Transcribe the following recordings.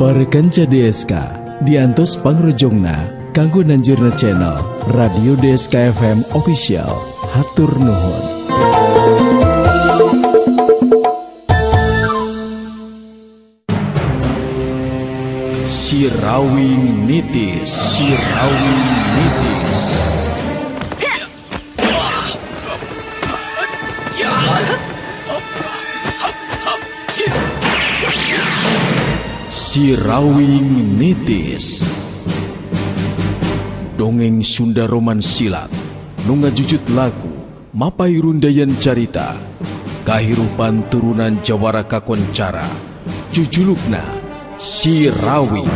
Para kanca DSK diantos pangrojongna kanggo nanjurna channel Radio DSK FM Official. Hatur nuhun. Sirawing Nitis, Sirawing Nitis. Sirawing Nitis. Dongeng Sunda Roman Silat nu ngajujut lagu mapay rundayan carita kahirupan turunan jawara kakoncara jujulukna Sirawing.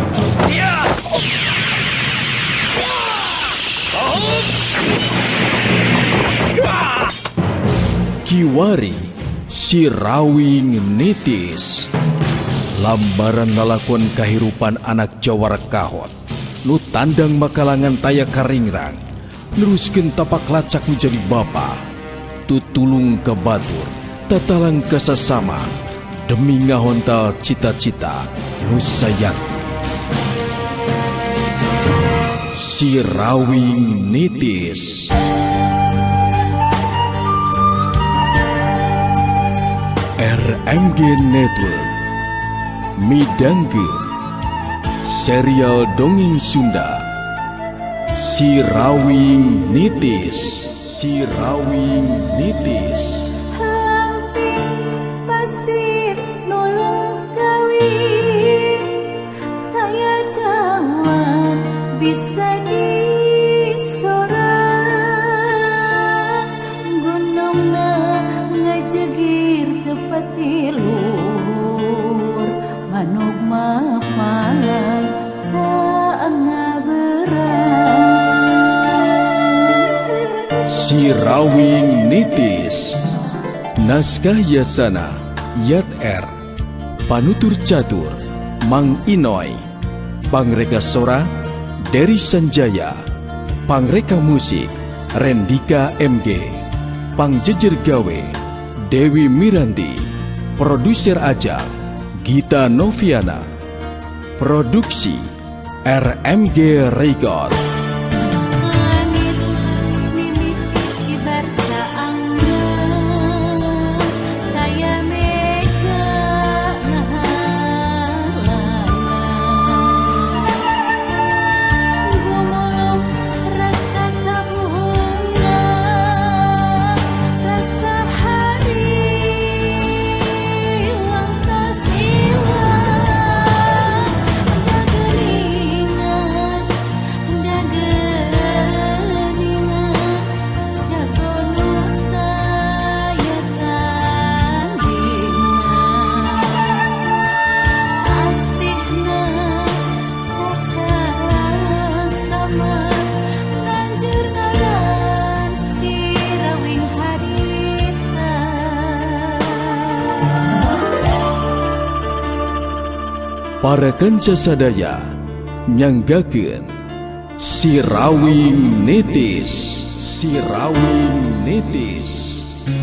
Kiwari Sirawing Nitis. Lambaran lalakon kahirupan anak jawara kahot nu tandang makalangan taya karingrang neruskeun tapak lacak menjadi bapa tutulung ka batur tatalang ka sasama demi ngahontal cita-cita nu sayakti. Sirawing Nitis. RMG Network midangkeun serial dongeng Sunda Sirawing Nitis. Sirawing Nitis. Hampir pasir nulung kawin taya jalan bisa disorang gunungna ngajegir tepati luhur manuk mapalang Sirawing Nitis. Naskah Yasana Yat R. Panutur Catur Mang Inoy. Pangreka Sora Dery Sanjaya. Pangreka Musik Rendika MG. Pangjejer Gawe Dewi Miranti. Produser Ajang Gita Noviana. Produksi RMG Record. Para kanca sadaya nyanggakeun Sirawing Nitis. Sirawing Nitis.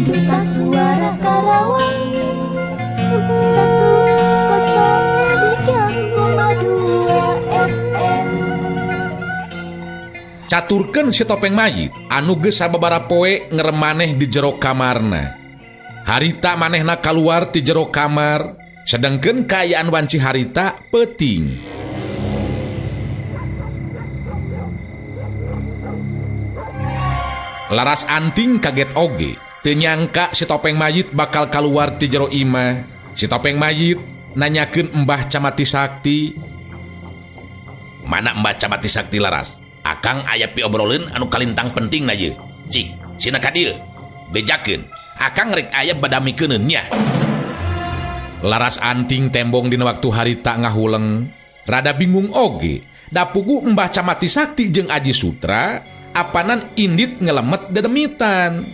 Duta Suara Karawang 103,2 FM. Caturkeun si topeng mayit anu geus sababaraha poe ngeremaneh di jero kamarna. Harita manehna kaluar ti jero kamar. Sedangkan kaayaan wanci harita peuting. Laras Anting kaget oge, teu nyangka si topeng mayit bakal kaluar ti jero imah. Si topeng mayit nanyakeun Mbah Camati Sakti. Mana Mbah Camati Sakti Laras? Akang aya piobroleun anu kalintang pentingna ye. Cik, sina ka dieu. Bejakeun. Akang rek aya badamikeun nya. Laras Anting tembong dina waktu harita ngahuleng, rada bingung oge. Da pugu Mbah Camati Sakti jeung Aji Sutra apanan indit ngelemet dedemitan.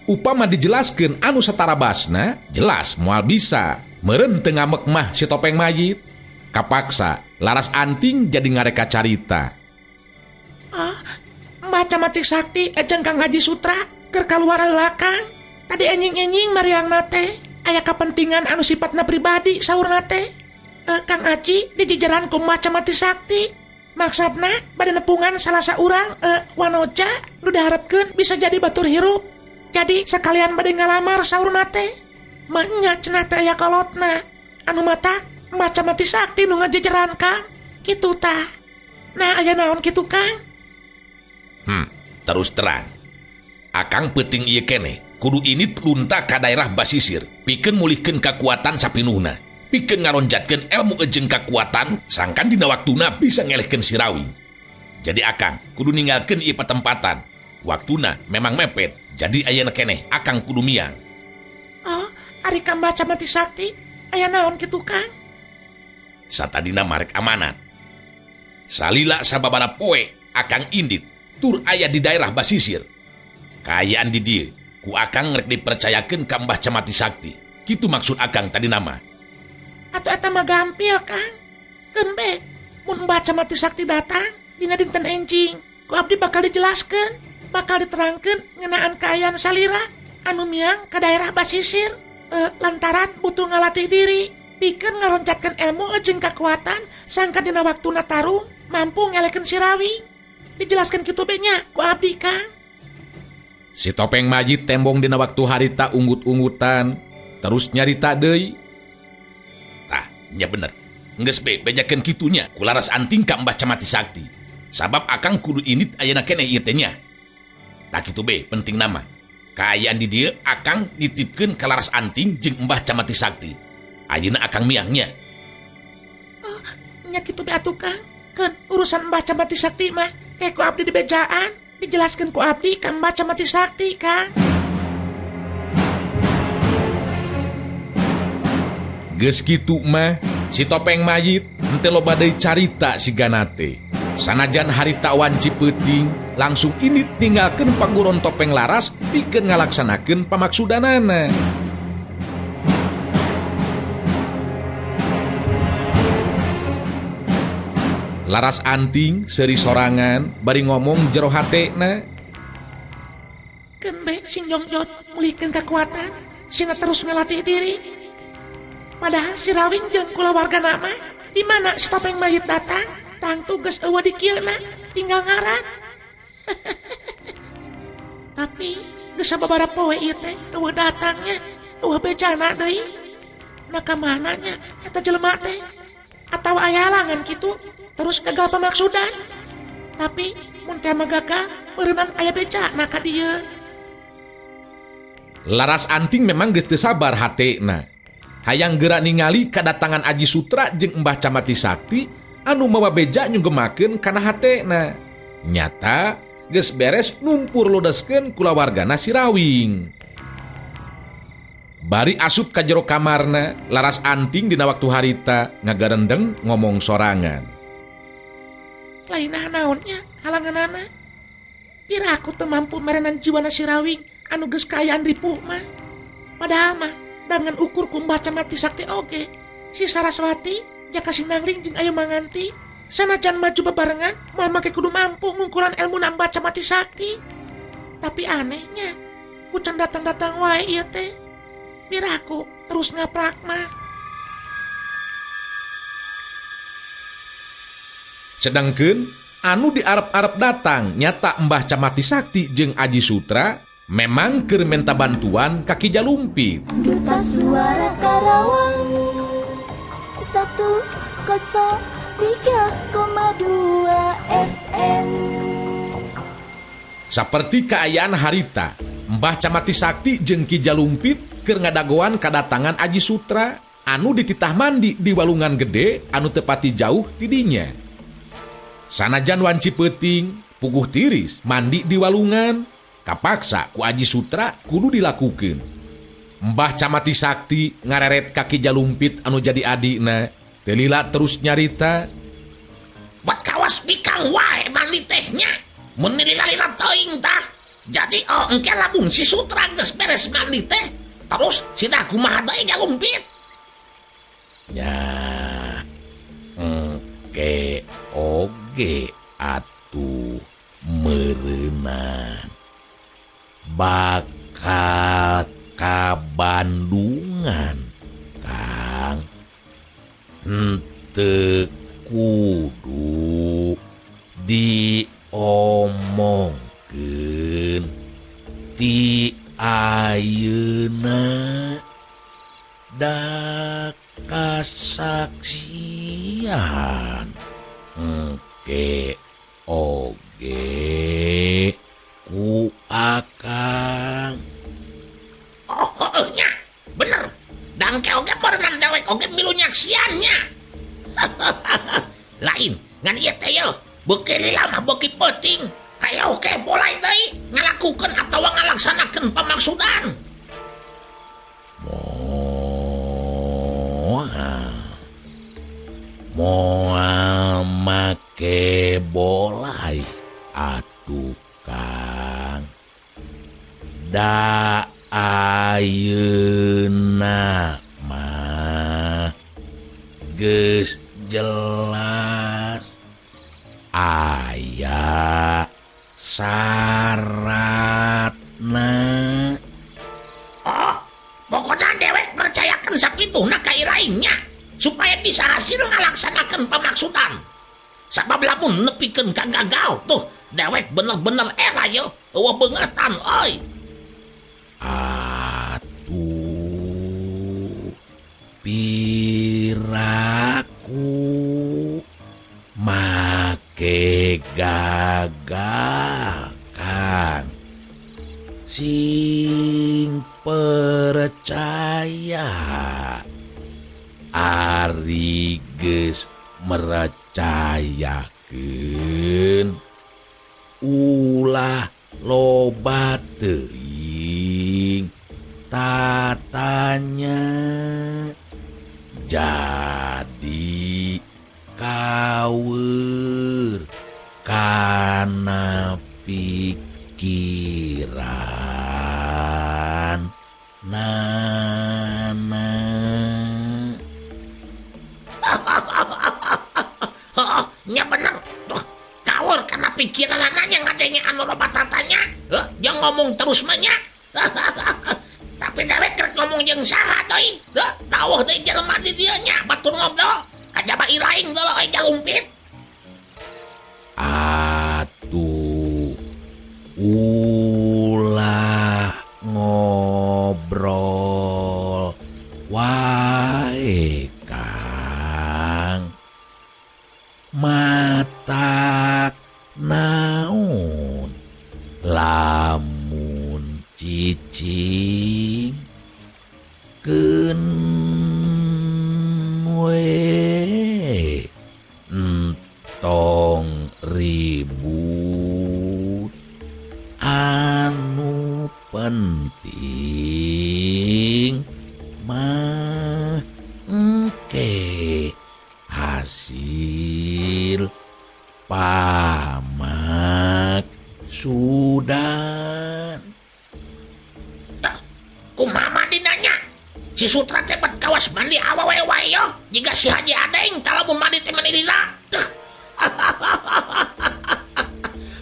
Upama dijelaskeun anu satara basna, jelas moal bisa. Meureun teu ngamek mah si topeng mayit. Kapaksa Laras Anting jadi ngareka carita. Ah, Mbah Camati Sakti jeung Kang Aji Sutra keur kaluar heula Kang. Tadi enjing-enjing mariangna teh. Aya kepentingan anu sifatna pribadi saurna teh. Kang Aji dijejeran ku Mbah Camati Sakti. Maksudna bade nepungan salah saurang wanoja nu diharepkeun bisa jadi batur hirup. Jadi sekalian bade ngalamar saurna teh. Manya cenah teh aya kolotna. Anu matak Mbah Camati Sakti nu ngajejeran Kang. Kitu tah. Nah aya naon kitu Kang? Terus terang. Akang peuting ieu keneh kudu ini lunta ka daerah basisir pikeun mulihkeun kakuatan sapinuhna. Pikeun ngaronjatkeun ilmu jeung kakuatan sangkan dina waktuna bisa ngelehkeun si Rawing. Jadi akang kudu ninggalkeun ieu patempatan. Waktuna memang mepet, jadi ayeuna keneh akang kudu miang. Oh, ari ka Mbah Camati Sakti aya naon kitu Kang? Satadina marek amanat. Salila sababaraha poe akang indit tur aya di daerah basisir. Kaayaan di dieu ku akang rek dipercayakeun ka Mbah Camati Sakti. Kitu maksud akang tadi nama. Atuh eta mah gampil Kang. Keun be mun Mbah Camati Sakti datang dina dinten enjing, ku abdi bakal dijelaskeun, bakal diterangkeun ngeunaan kaayaan salira anu miang ka daerah basisir lantaran butuh ngalatih diri pikeun ngaroncatkeun ilmu jeung kakuatan sangkan dina waktuna tarung mampu ngelehkeun si Rawing. Dijelaskeun kitu be nya ku abdi Kang. Si topeng majid tembong dina waktu harita unggut-unggutan terus nyarita deui. Tah, nya bener. Geus be bejakeun kitunya ku Laras Anting ka Mbah Camati Sakti. Sabab akang kudu indit ayeuna keneh ieu teh nya. Tah kitu be penting nama. Kaayaan di dieu akang nitipkeun ka Laras Anting jeung Mbah Camati Sakti. Ayeuna akang miangnya. Oh, nya kitu be atuh Kang. Keun urusan Mbah Camati Sakti mah kayak ku abdi di bejaan. Dijelaskan ku abdi ka Mbah Camati Sakti Kang. Geus kitu mah si topeng mayit henteu loba deui carita sigana teh. Sanajan harita wanci peuting langsung indit ninggalkeun pangguron topeng laras pikeun ngalaksanakeun pamaksudanana. Laras Anting seuri sorangan bari ngomong jero hatena. Keun be sing jongjon mulihkeun kakuatan sina terus ngalatih diri. Padahal si Rawing jeung kulawargana mah di mana si topeng mayit datang tangtu geus eueuh di kieuna tinggal ngaran. Tapi geus sababaraha poe ieu teh eueuh datangnya, eueuh bejana deui. Nah ka mana nya eta jelema teh? Atawa aya halangan kitu terus gagal pamaksudan. Tapi mun teh mah gagal meureunnan aya bejana ka dieu. Laras Anting memang geus teu sabar hatena. Hayang geura ningali kadatangan Aji Sutra jeung Mbah Camati Sakti anu mawa beja nyunggemakeun kana hatena. Nyata geus beres numpur lodeskeun kulawargana si Rawing. Bari asup ka jero kamarna, Laras Anting dina waktu harita ngagarendeng ngomong sorangan. Lainah naonnya halanganana. Pira aku teu mampu merenan jiwana si Rawing anu geus kaayaan ripuh mah. Padahal mah dangan ukur ku Mbah Camati Sakti oge. Si Saraswati jaka Sinangling jeung Ayu Manganti sanajan maju bebarengan moal make kudu mampu ngungkulan ilmu na Mbah Camati Sakti. Tapi anehnya ku can datang-datang wae ieu teh. Piraku terus ngaprak mah. Sedangkeun anu diarep-arep datang nyata Mbah Camati Sakti jeung Aji Sutra memang keur menta bantuan ka Ki Jalumpit. Duta Suara Karawang 103,2 FM. Saperti kaayaan harita, Mbah Camati Sakti jeung Ki Jalumpit keur ngadagoan kadatangan Aji Sutra anu dititah mandi di walungan gede anu tepati jauh tidinya. Sanajan wanci peuting, puguh tiris mandi di walungan, kapaksa ku Aji Sutra kudu dilakukeun. Mbah Camati Sakti ngareret ka Ki Jalumpit anu jadi adina, teu lila terus nyarita. Buat kawas bikang wae mandi tehnya, mun lila-lila teuing tah. Jadi oh engke labung si Sutra geus beres mandi teh, terus sida kumaha deui Jalumpit? Nya engke oge atuh meureunang bakal ka Bandungan Kang. Henteu kudu diomongkeun ti ayeuna da kasaksian engke oge ku akang. Oh, nya bener dangke oge meureunan dewek oge milu nyaksiannya. Lain ngan ieu teh yeuh beuki lila mah beuki peuting. Hayo oke mulai deui ngalakukeun atawa ngalaksanakeun pamaksudan. Moal make bolai atuh Kang. Da ayeuna mah geus jelas aya syaratna. Oh, pokoknya dewek percayakan sakituna ka iraingnya supaya bisa hasil ngalaksanakeun pamaksudan. Sabab lamun nepikeun ka gagal tuh dewek bener-bener era yeuh eueuh beungetan euy. Atuh piraku make gagal Kang, sing percaya ari geus mercayakeun ulah loba teuing tatanya jadi kaweur kana pikiran nana. Nya bener tuh kawur kana pikiran yang ngadenge anu loba tatanya. Jangan ngomong terus mah nya. Tapi dewek keur ngomong jeung saha teuing? Dawuh deui jelema di dieu nya batur ngobrol. Kajaba iraing deuleu euy jalumpit. Atuh ulah ngobrol wae Kang. Matak naon lamun cicing keun we entong ribut anu penting mah engke hasil pamaksudan. Kumaha mandinanya? Si Sutra teh bet kawas mandi awewe wae yo jiga si Haji Adeng kalau mau mandi teh meni lila.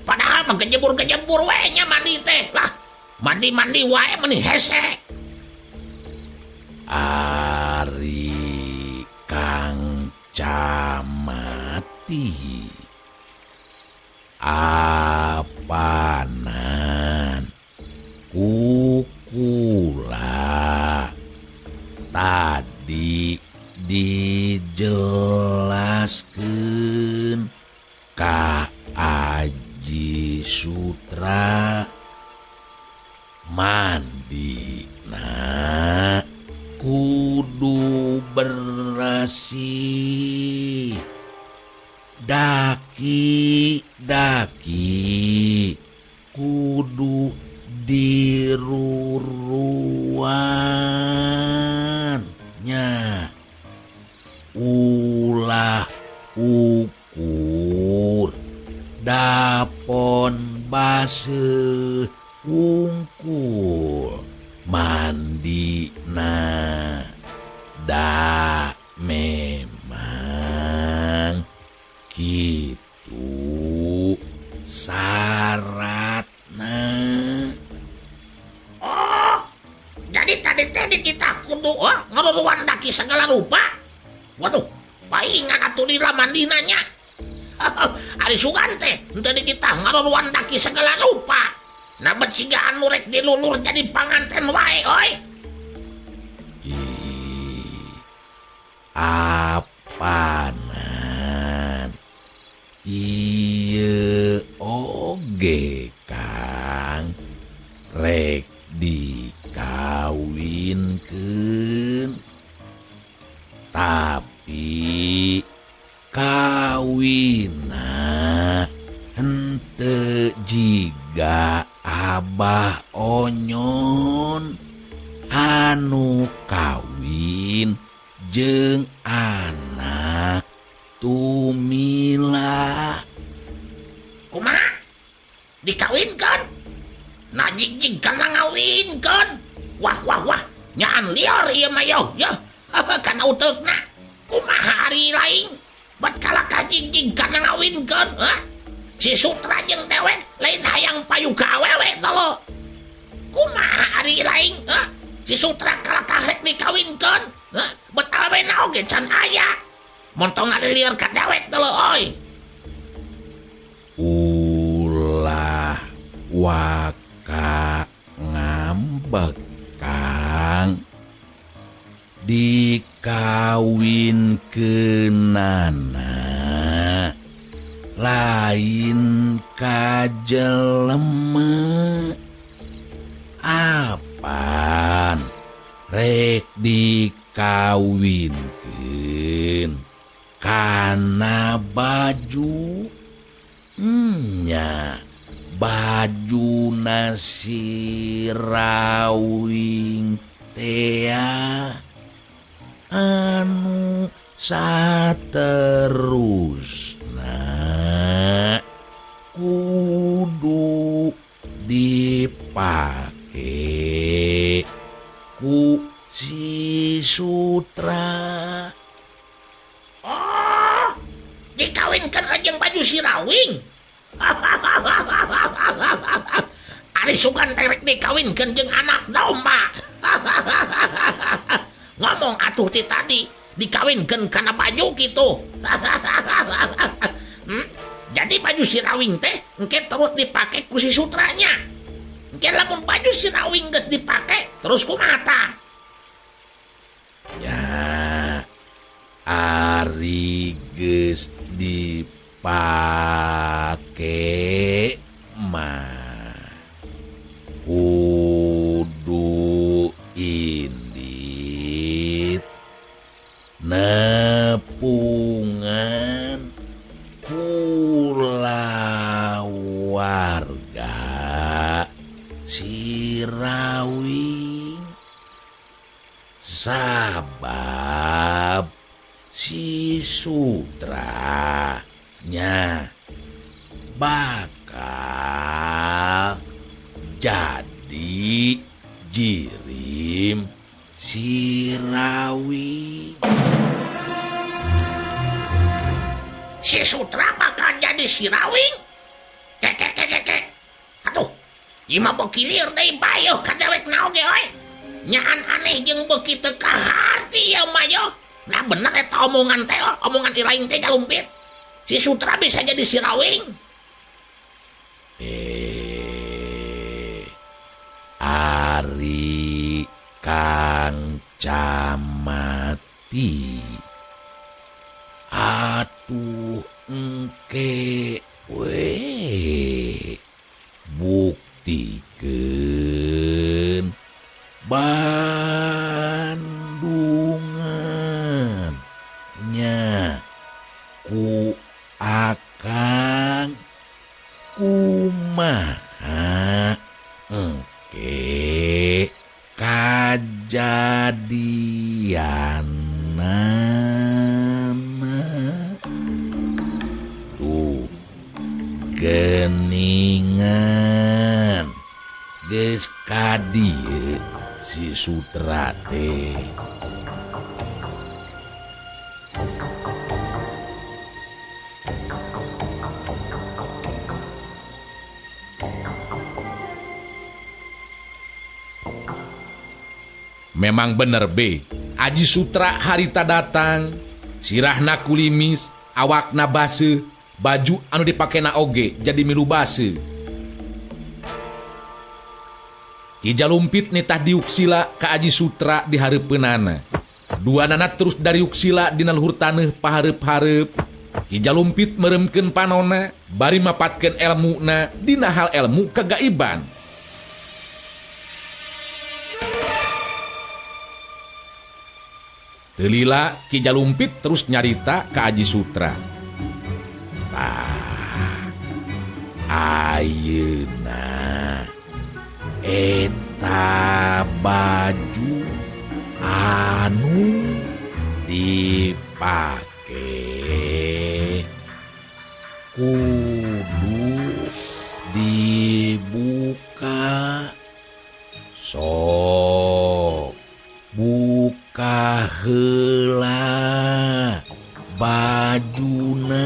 Padahal mah gejebur-gejebur we nya mandi teh lah. Mandi-mandi wae meni hese. Ari Kang Camati apanan kukula tadi dijelaskeun ka Aji Sutra mandina kudu bersih daki-daki kudu diruruan nya ulah ukur dapon baseuh wungkul mandina da memang kitu syaratna. Oh, jadi tadi teh kita kudu ngaruruan daki segala rupa. Waduh, Paingan atuh lila mandina nya. Ari sugan teh henteu dititah ngaruruan daki segala rupa. Nah bet siga anu rek dilulur jadi panganten wae oi. Ih, apanan ieu oge Kang rek dikawinkeun tapi kawina henteu jiga Abah Onyon anu kawin jeung anak Tumila. Kumaha? Dikawinkeun? Nah jig-jig kana ngawinkeun. Wah wah wah, nyaan liar ieu mah yo. Yo, kana uteukna. Kumaha ari lain? Bet kalakah jig-jig kana ngawinkeun, hah? Si Sutra jeung dewek lain hayang payu ka awewe tolo. Kumaha ari lain, hah? Si Sutra kalakah rek dikawinkeun, hah? Bet awena oge can aya. Montong ngalieur ka dewek tolo oi. Ulah waka ngambek Kang, dikawinkeunana lain ka jelema, apan rek dikawinkeun kana baju nya, baju nasi rawing tea anu saterusna kudu dipake ku si Sutra. Oh, dikawinkan jeung baju si Rawing. Ari sugan teh rek dikawinkeun jeung anak domba. Ngomong atuh ti tadi dikawinkeun kana baju kitu. Jadi baju si Rawing teh engke terus dipake ku si Sutranya. Engke lamun baju si Rawing geus dipake terus kumaha tah? Ya, ari geus dipake mah kudu indit nepungan kulawarga si Rawing, sabab si Sutra nya bakal jadi jirim si Rawing. Si Sutra bakal jadi si Rawing. Kek kek kek kek. Atuh, ieu mah beuki lieur deui bae ka dewek na oge euy. Nyaan aneh jeung beuki teu kaharti ieu mah yo. Nah bener eta omongan teh, omongan lain teh galumpit. Si Sutra bisa jadi si Rawing. Ari Kang Camati atuh engke we buktikeun bandungan nya ku akang kumaha engke kajadianna. Tuh geningan geus ka dieu si Sutra teh. Memang bener B, Aji Sutra harita datang. Sirahna kulimis, awakna baseuh, baju anu dipakena oge jadi milu baseuh. Ki Jalumpit nitah diuk sila ka Aji Sutra di hareupeunana. Duanana terus dariuk sila dina luhur taneuh pahareup-hareup. Ki Jalumpit meremkeun panona bari mapatkeun elmuna dina hal elmu kagaiban. Teu lila Ki Jalumpit terus nyarita ka Aji Sutra. Tah, ayeuna eta baju anu dipake kudu dibuka. Sok buka heula bajuna,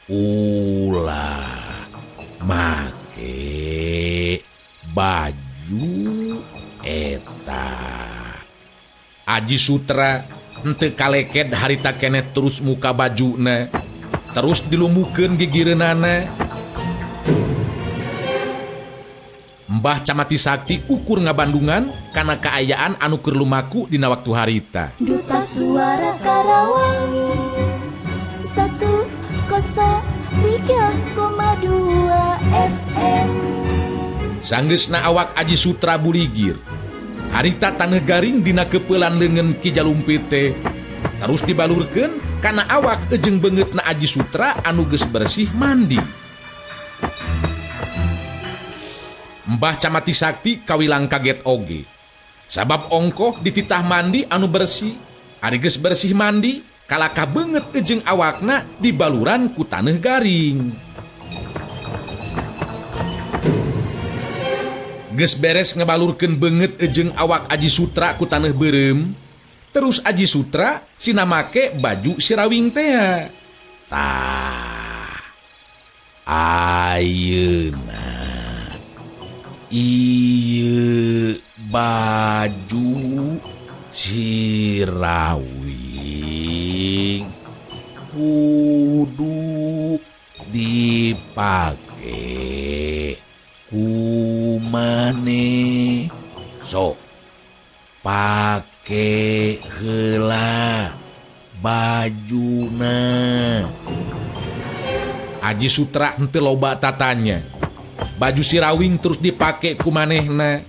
ulah make baju eta. Aji Sutra henteu kaleked harita keneh terus muka bajuna, terus dilumukeun gigireunana. Mbah Camati Sakti ukur ngabandungan kana kaayaan anu keur lumaku dina waktu harita. Duta Suara Karawang 103,2 FM. Sanggeusna awak Aji Sutra buligir. Harita taneuh garing dina kepeulan leungeun Ki Jalumpit teh. Terus dibalurkeun kana awak jeung beungeutna Aji Sutra anu geus bersih mandi. Mbah Camati Sakti kawilang kaget oge. Sabab ongkoh dititah mandi anu bersih. Ari geus bersih mandi, kalakah beungeut jeung awakna dibaluran ku taneuh garing. Geus beres ngebalurkeun beungeut jeung awak Aji Sutra ku taneuh beureum. Terus Aji Sutra sina make baju sirawing tea. Tah, ayeuna ieu baju sirawing kudu dipake ku maneh. Sok pake heula bajuna. Aji Sutra henteu loba tatanya. Baju sirawing terus dipake ku manehna.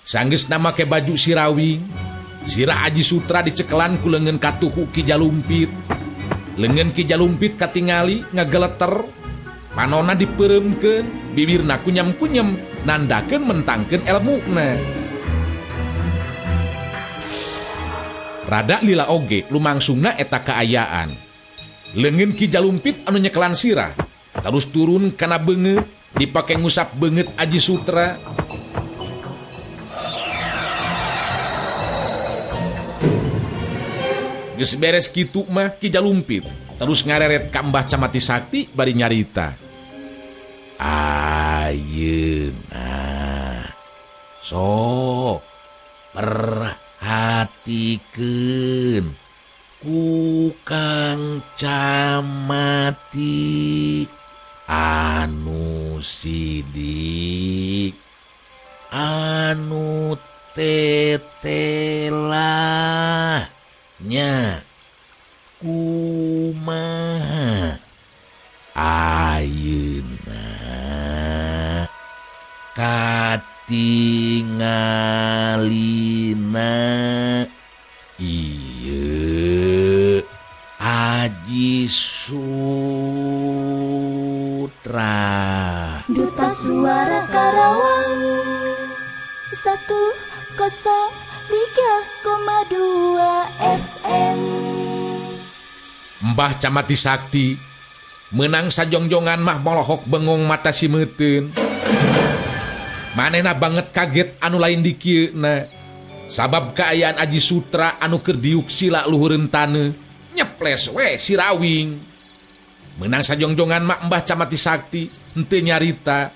Sanggeusna make baju sirawing, sirah Aji Sutra dicekelan ku leungeun katuhu Ki Jalumpit. Leungeun Ki Jalumpit katingali ngageleter, panona dipeureumkeun, bibirna kunyam-kunyam nandakeun mentangkeun elmuna. Rada lila oge lumangsungna eta kaayaan. Leungeun Ki Jalumpit anu nyekelan sirah terus turun kana beungeut, dipake ngusap beungeut Aji Sutra. Geus beres kitu mah Ki Jalumpit terus ngareret ka Mbah Camati Sakti bari nyarita. Ayeuna sok perhatikeun ku Kang Camati anu sidik anu tetelah nya kumaha ayeuna katingalina ieu Aji Sutra. Duta Suara Karawang 103,2 FM. Mbah Camati Sakti menang sajongjongan mah molohok bengong mata si meuteun. Manehna banget kaget anu lain dikieuna. Sabab kaayaan Aji Sutra anu keur diuk sila luhureun taneuh nyeples we sirawing. Menang sajongjongan mah Mbah Camati Sakti henteu nyarita.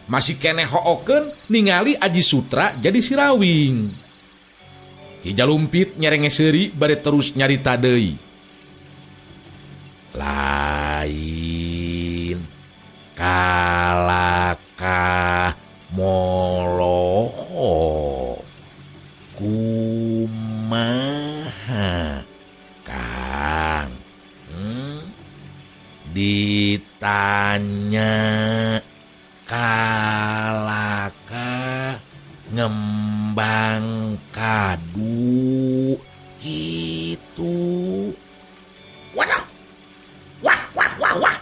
Masih keneh hookeun ningali Aji Sutra jadi sirawing. Ki Jalumpit nyerenge seuri bari terus nyarita deui. Lain kalakah moloho kumaha Kang? Ditanya kalakah ngembang kadu gitu. Waduh, wah wah wah wah,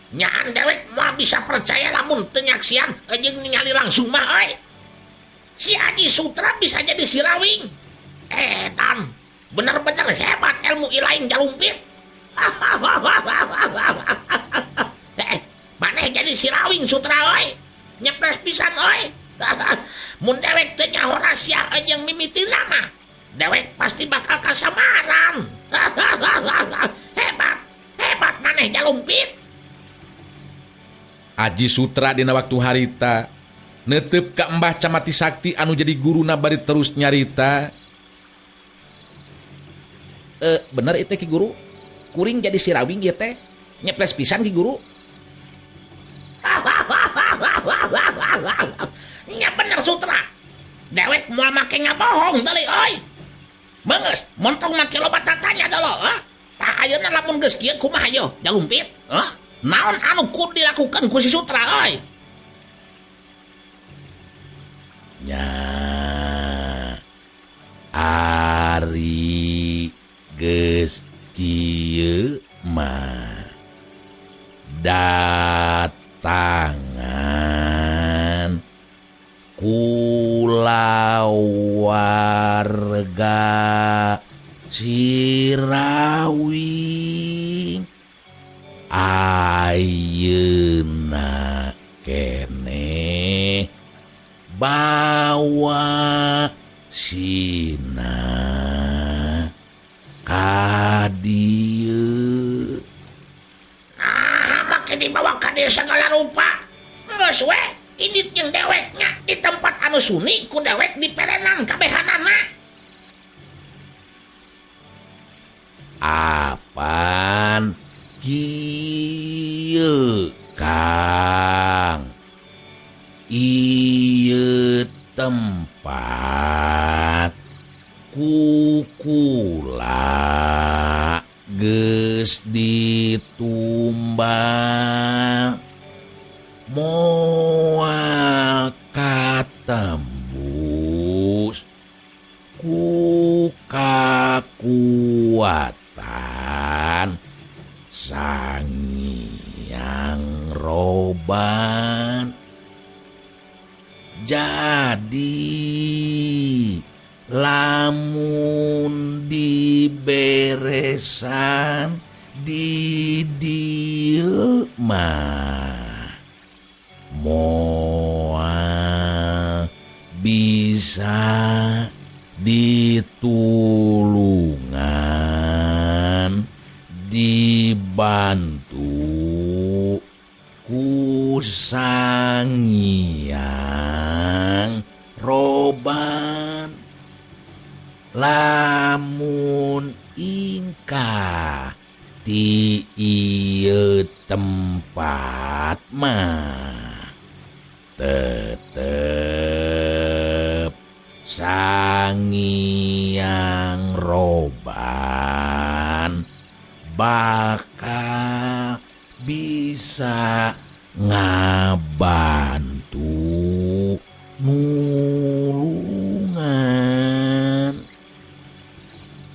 nyaan dewek moal bisa percaya lamun teu nyaksian jeung ningali langsung mah euy. Si Aji Sutra bisa jadi si Rawing. Edan, bener-bener hebat ilmu ilaing Jalumpit. Maneh jadi si Rawing Sutra euy. Nyepres pisan euy. Mun dewek teu nyaho rahasia jeung mimitina mah, dewek pasti bakal kasamaran. Hebat, hebat maneh Jalumpit. Aji Sutra dina waktu harita netep ka Mbah Camati Sakti anu jadi guruna bari terus nyarita. Bener itu Ki Guru, kuring jadi si Rawing ieu teh nyeples pisan Ki Guru. Nya bener Sutra, dewek moal make ngabohong deui euy. Beungeus montong make loba tatanya dolo. Tah ayeuna lamun geus kieu kumaha yo Jalumpit? Hah? Naon anu kudu dilakukan ku si Sutra euy? Nya ari geus kieu mah datangan kulawarga si Rawing ayeuna keneh bawa sina ka dieu. Ah, make dibawa ka dieu segala rupa. Geus we, indit jeung deweknya di tempat anu suni ku dewek diperenan kabehanana. Apan kieu Kang? Ieu tempat kukula geus ditumbang moal katembus ku kakuatan Sangiang Roban. Jadi lamun diberesan di dieu mah moal bisa ditulungan, dibantu ku Sangiang Roban. Lamun ingkah ti ieu tempat mah tetep Sangiang Roban bakal bisa ngabantu nulungan.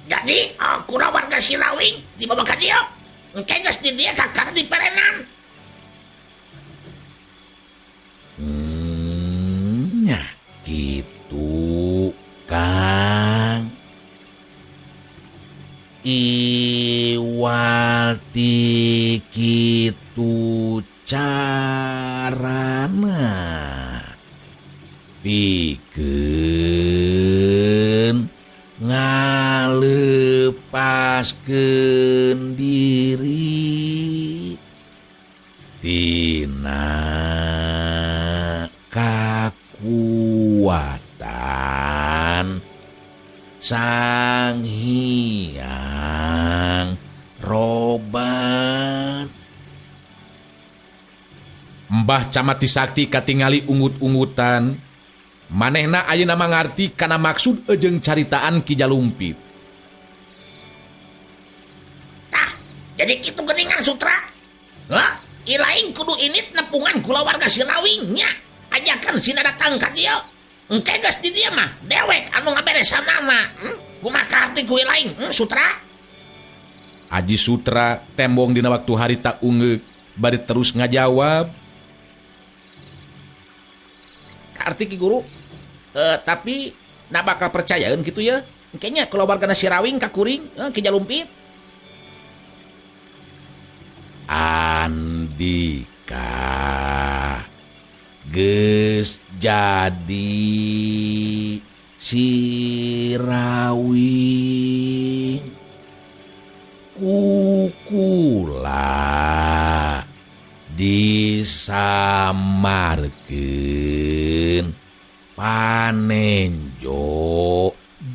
Jadi kula warga Silawing dibawa ka dieu. Engke geus di dieu kakara diperenan. Nya kitu Kang. Iwal ti kitu carana pikeun ngalepaskeun diri tina kakuatan Sang Hyang Roban. Mbah Camati Sakti katingali ungut-ungutan. Manehna ayeuna mangarti kana maksud jeung caritaan Ki Jalumpit. Tah, jadi kitu geuningan Sutra. Hah? Ilaing kudu init nepungan kulawarga Sirawing nya. Ajakan sina datang ka dieu. Engke geus di dieu mah dewek anu ngaberesanana. Kumaha kaharti ku ilaing, Sutra? Aji Sutra tembong dina waktu harita ungeuk bari terus ngajawab. Kaarti Ki Guru, tapi na bakal percayaeun kitu ya. Engke nya kulawargana Sirawing ka kuring, Ki Jalumpit. Andika geus jadi Sirawing kukula disamarkeun panenjo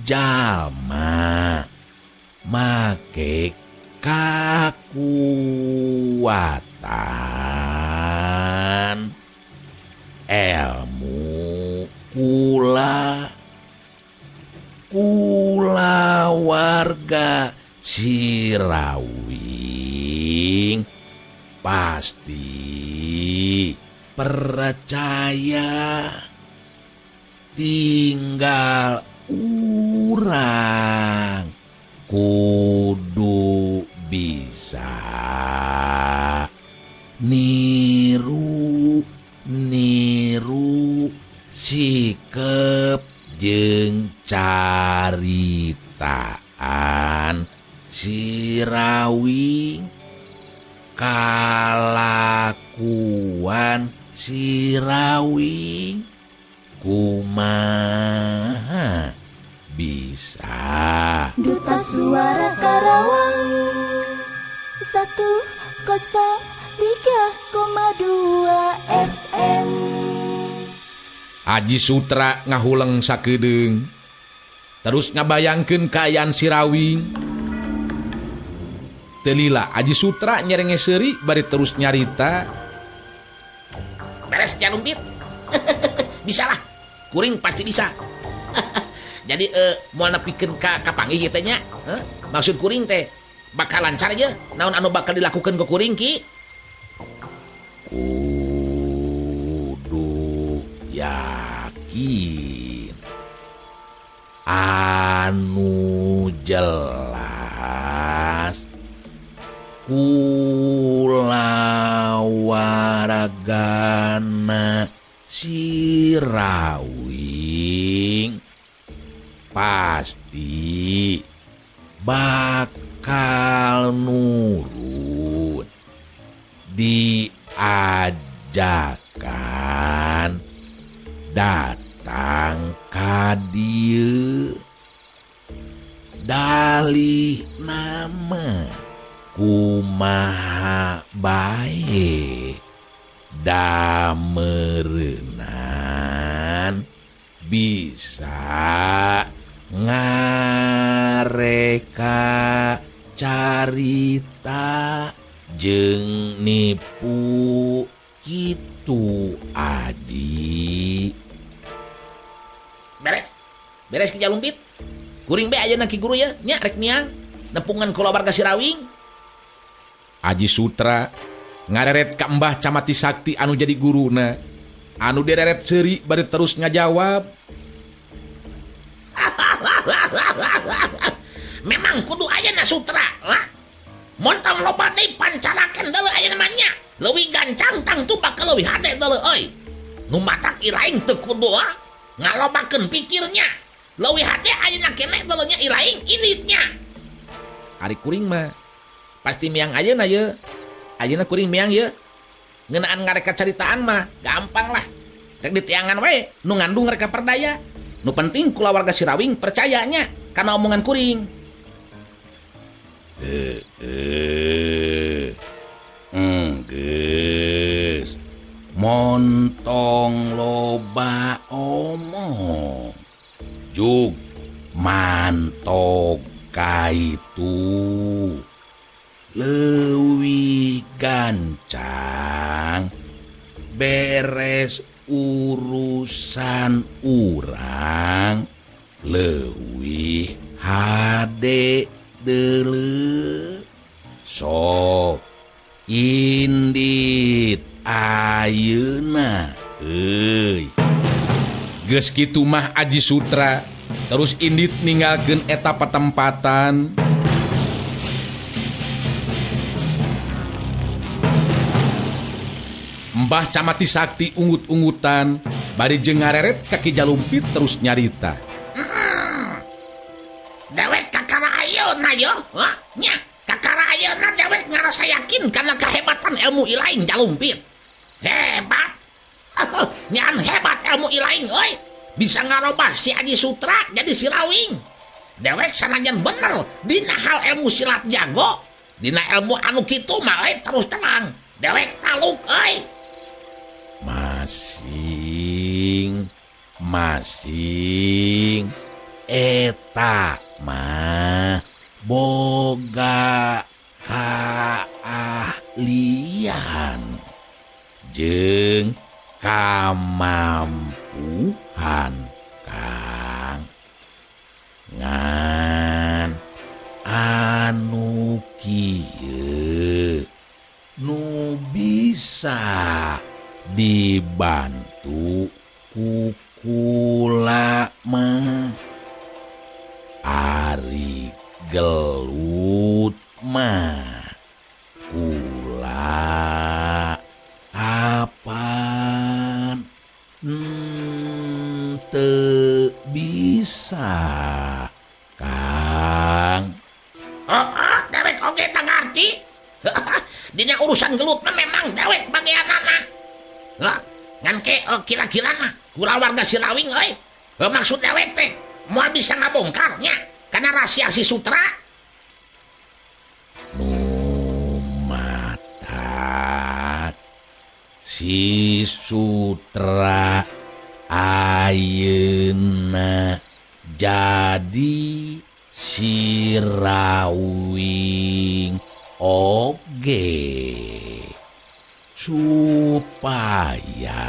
jalma make kakuatan ilmu kula kulawarga Sirawing pasti percaya, tinggal urang kudu bisa niru niru sikep jeung caritaan Sirawing kalakuan Sirawing kumaha bisa. Duta Suara Karawang 103,2 FM. Aji Sutra ngahuleng sakedeung terus ngabayangkeun kaayaan Sirawing. Teu lila Aji Sutra nyerenge seuri bari terus nyarita. Beres Jalumpit. Bisa lah, kuring pasti bisa. Jadi moal nepikeun ka kapanggih teh nya. Maksud kuring teh bakal lancar aja naon anu bakal dilakukeun ku kuring Ki. Kudu yakin anu jelas kulawargana Sirawing pasti bakal nurut diajakan datang ka dieu dalih nama kumaha bae dameureunan bisa ngareka carita jeung nipu kitu Aji. Beres, beres Ki Jalumpit. Kuring be ayeuna Ki Guru ya, nya rek miang nepungan kulawarga Sirawing. Aji Sutra ngareret ka Mbah Camati Sakti anu jadi guruna. Anu direret seuri bari terus ngajawab. Memang kudu ayeuna Sutra lah. Montong loba deui pancarakeun deuleu ayeuna mah nya. Leuwih gancang tangtu bakal leuwih hade deuleu euy. Nu matak iraing teu kudu ngalobakeun pikirnya. Leuwih hade ayeuna keneh deuleu nya iraing inditnya. Ari kuring mah pasti miang ayeuna ye. Ayeuna kuring miang ye. Ngeunaan ngareka caritaan mah gampang lah. Rek ditiangan we nu ngandung reka perdaya. Nu penting kulawarga Sirawing percayanya kana omongan kuring. Geus montong loba omong jug Mantog ka itu leuwih gancang beres urusan urang leuwih hade deuleu. Sok indit ayeuna euy. Geus kitu mah Aji Sutra terus indit ninggalkeun eta patempatan. Mbah Camati Sakti ungut-ungutan bari jeung ngareret ka Ki Jalumpit terus nyarita. Dewek kakara ayeuna yo, nya kakara ayeuna dewek ngarasa yakin kana kehebatan ilmu ilaing Jalumpit. Hebat. Nyan hebat ilmu ilaing euy. Bisa ngarobah si Aji Sutra jadi si Rawing. Dewek sanajan bener dina hal ilmu silat jago, dina ilmu anu kitu mah euy terus tenang. Dewek taluk euy. Masing masing eta mah boga kaahlian jeung kamampuhan Kang. Ngan anu kieu nu bisa dibantu ku kula mah ari gelut mah kula apan teu bisa Kang. Oh, dewek oge teu ngarti. Dina urusan gelut mah memang dewek bagianana. Lah, ngan ke kira-kira mah kula warga si Rawing euy. Maksud dewek teh moal bisa ngabongkar nya kana rahasia si Sutra. Nu matak si Sutra ayeuna jadi si Rawing oge supaya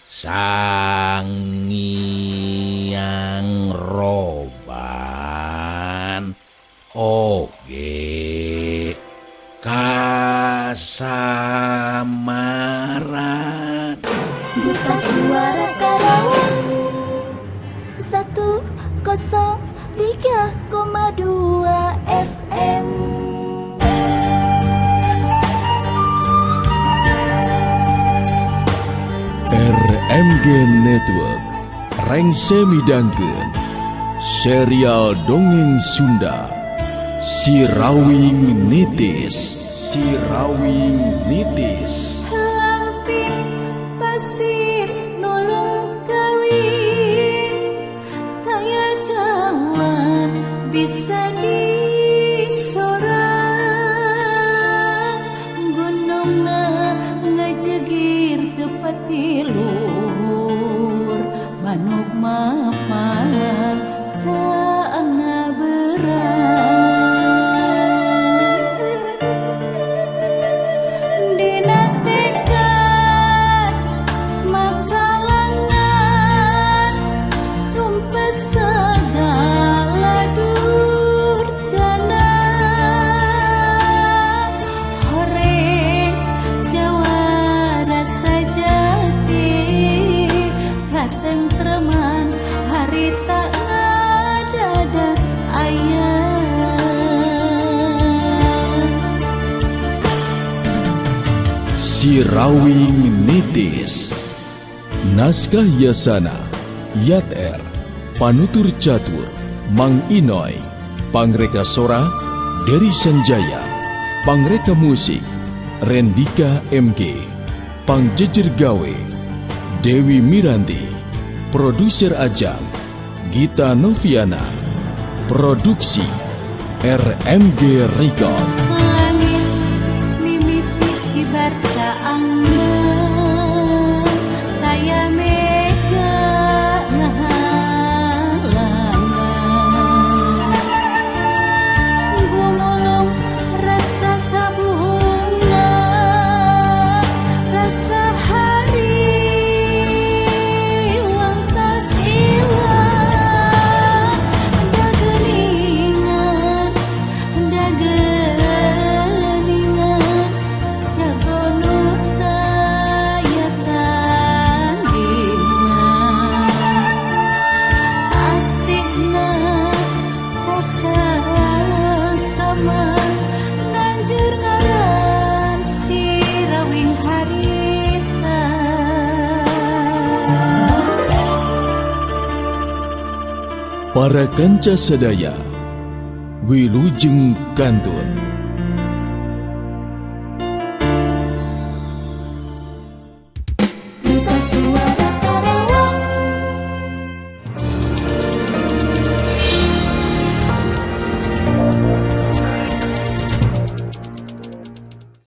Sang Hyang Roban oge kasamaran. Duta Suara Karawang 103,2 FM. RMG Network rengse midangkeun serial dongeng Sunda Si Rawing Nitis. Si Rawing Nitis. Lampir pasir nulung kawin, kaya jalan bisa disorang, gunungna ngejegir tepati luhur, manuk mapan caangna berang. Dina tekad makalangan tumpes segala durjana, horeng jawara sajati katentreman harita ngadada aya. Si Rawing Nitis. Naskah Yasana, Yat R, Panutur Catur, Mang Inoy, Pangreka Sora, Dery Sanjaya, Pangreka Musik, Rendika MG, Pangjejer Gawe, Dewi Miranti, Produser Ajang, Gita Noviana, Produksi RMG Record. Langit mimiti kibar caangna, taya mega ngahalang. Para kanca sadaya, wilujeng kantun.